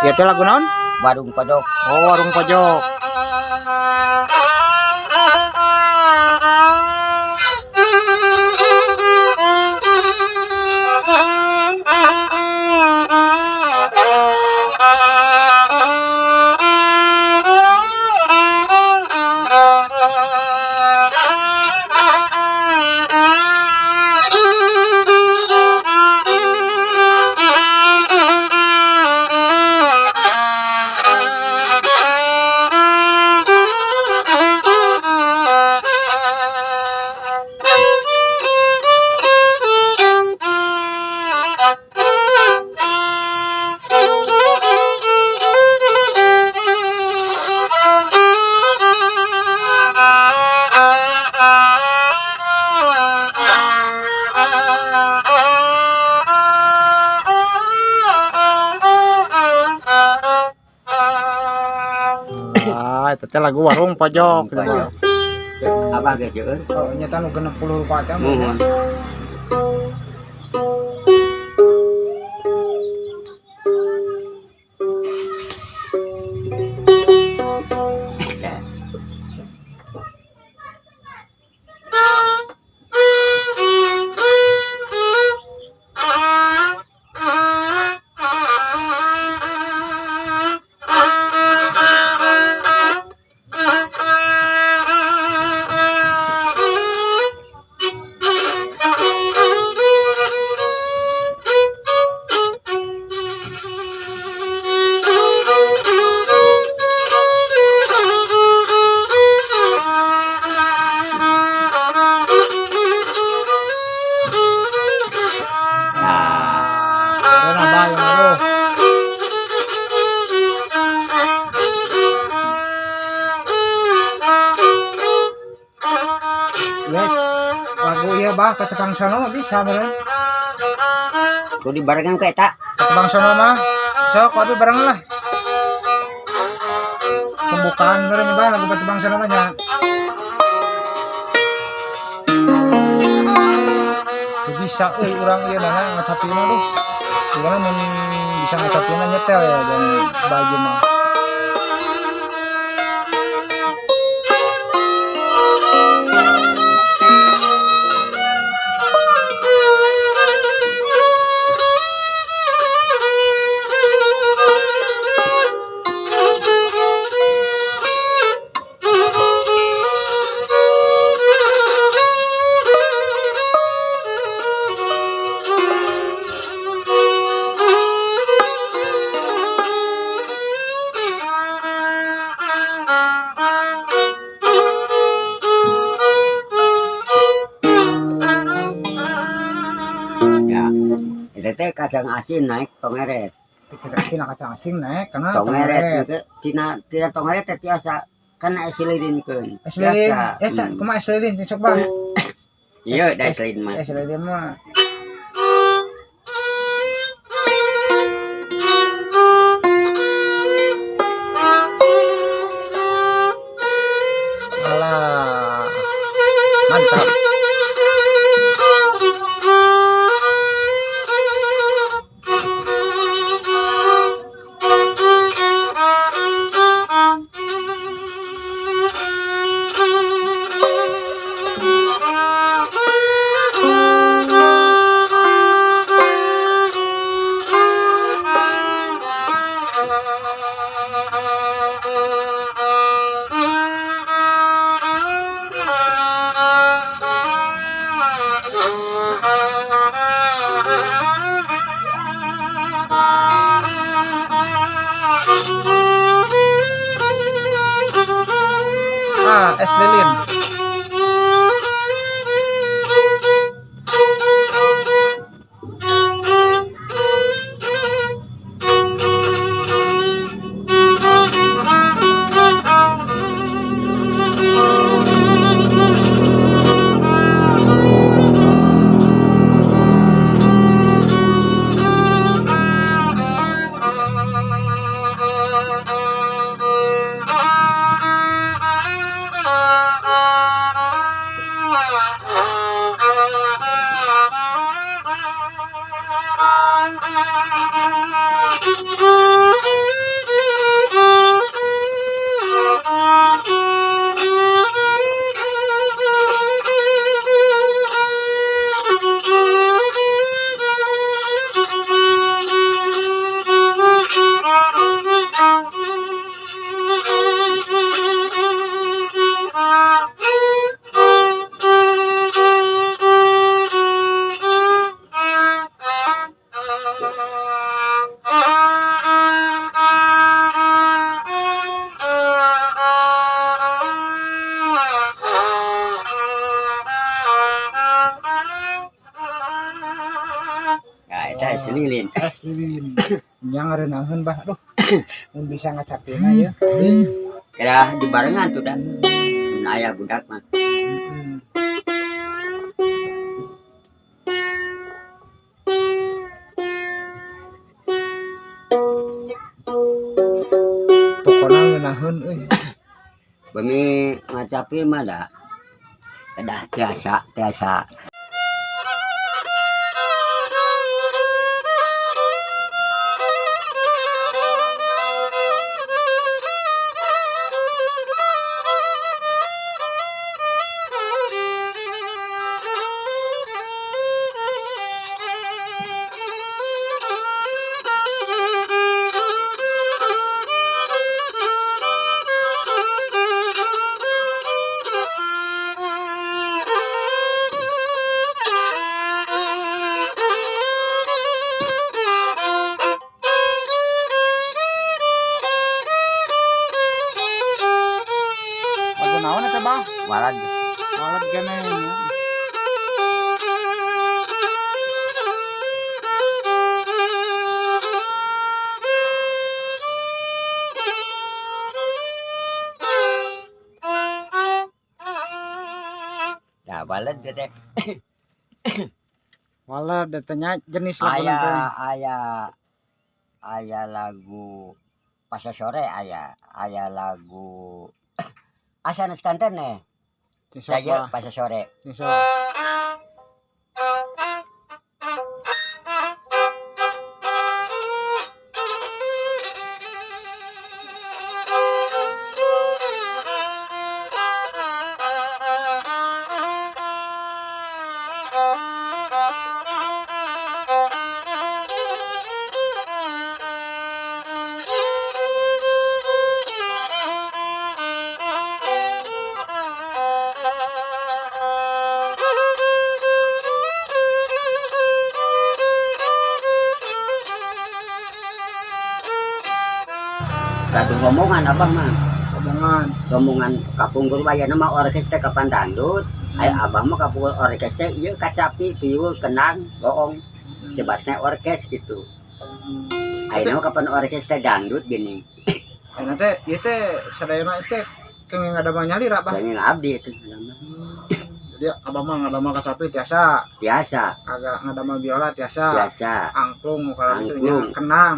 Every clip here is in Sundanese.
Ieu teh lagu naon? Warung Pojok. Oh, Warung Pojok. Ah, itu teh lagu Warung Pojok. Pojok. Cek abah ge seueur. Oh, nyata nu 60 rupa teh. Muhun. Nah, Keren abah yang baru. Ya, lagu ieu bah Ketepang Sono mah bisa meureun. Kudu dibarengan ku eta. Ketepang Sono mah. Sok abi barengan lah. Pembukaan meureun bah lagu Ketepang Sono mah nya. Teu bisa euy urang ieu nana ngacapina duh. Gimana mun bisa ngacapina nyetel ya dan baju mah. Ya. Eta teh kacang asin naik tongeret. Tina kacang asin naik karena Tongeret teh tina tina tongeret teh tiasa kana es lilinkeun. Es lilin, Tiasa. eh tak, kumaha es lilin sok bah. Iya, da es lilin mah. Es lilin mah. Alah. Mantap. Ah, es lilin. Lilin. Es lilin. Nya ngareunahkeun, Bah. Aduh. Mun bisa ngacapina ya. Kira dibarengan tuh dah. Mun aya budak mah. Pokona ngeunaheun euy. Bumi ngacapi mah da kedah tiasa tiasa. Lagu naon eta, Bah? Walad. Walad keneh nya. Ya walad teh. Walad eta nya jenis lagu Aya teh. Aya aya lagu Pasar Sore, aya aya lagu asa nu kanten nih. Sing sok, Saya Bah. Pasar Sore. Sing sok. Satu rombongan abah mah. Rombongan. Rombongan kapungkur aya nama orkes teh kapan dangdut. Aya abah mah kapungkur orkes teh ieu kacapi, piul, kendang, goong. Sebatnya orkes gitu. Ayeuna mah kapan orkes teh dangdut gini. Ayeuna teh ieu teh sadayana teh kenging ngadamel nyalira, Bah. Kenging abdi itu. Jadi abah mah ngadamel kacapi tiasa. Tiasa. Agak ngadamel biola tiasa. Tiasa. Angklung kalau gitu nya, Angklung. Kendang.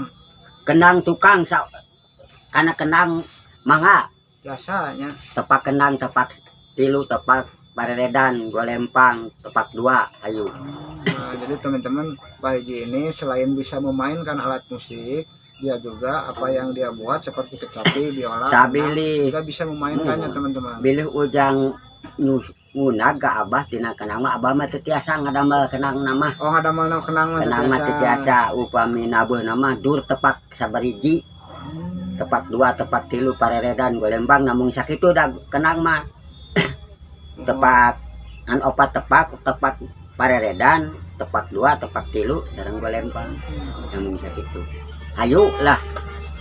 Kendang tukang sa kana kendang mangga. Biasa nya. Tepak kendang, tepak tilu, tepak pareredan, golempang, tepak dua, ayo. Nah, jadi teman-teman, Pak Hiji ini selain bisa memainkan alat musik, dia juga apa yang dia buat seperti kecapi, biola, kendang, Sabili. Juga bisa memainkannya, teman-teman. Bilih ujang ngunag ka abah tina kendang mah, abah mah teu tiasa ngadamel kendang nama. Oh, ngadamel kendang mah teu Kendang mah teu tiasa. Tiasa, upami nabuh nama dur tepak sabariji. Tepak dua, tepak tilu, pareredan, golembang, namung sakitu da kendang mah. Tepak an opat tepak, tepak pareredan, tepak dua, tepak tilu, sareng golempang. Namung sakitu. Hayu lah.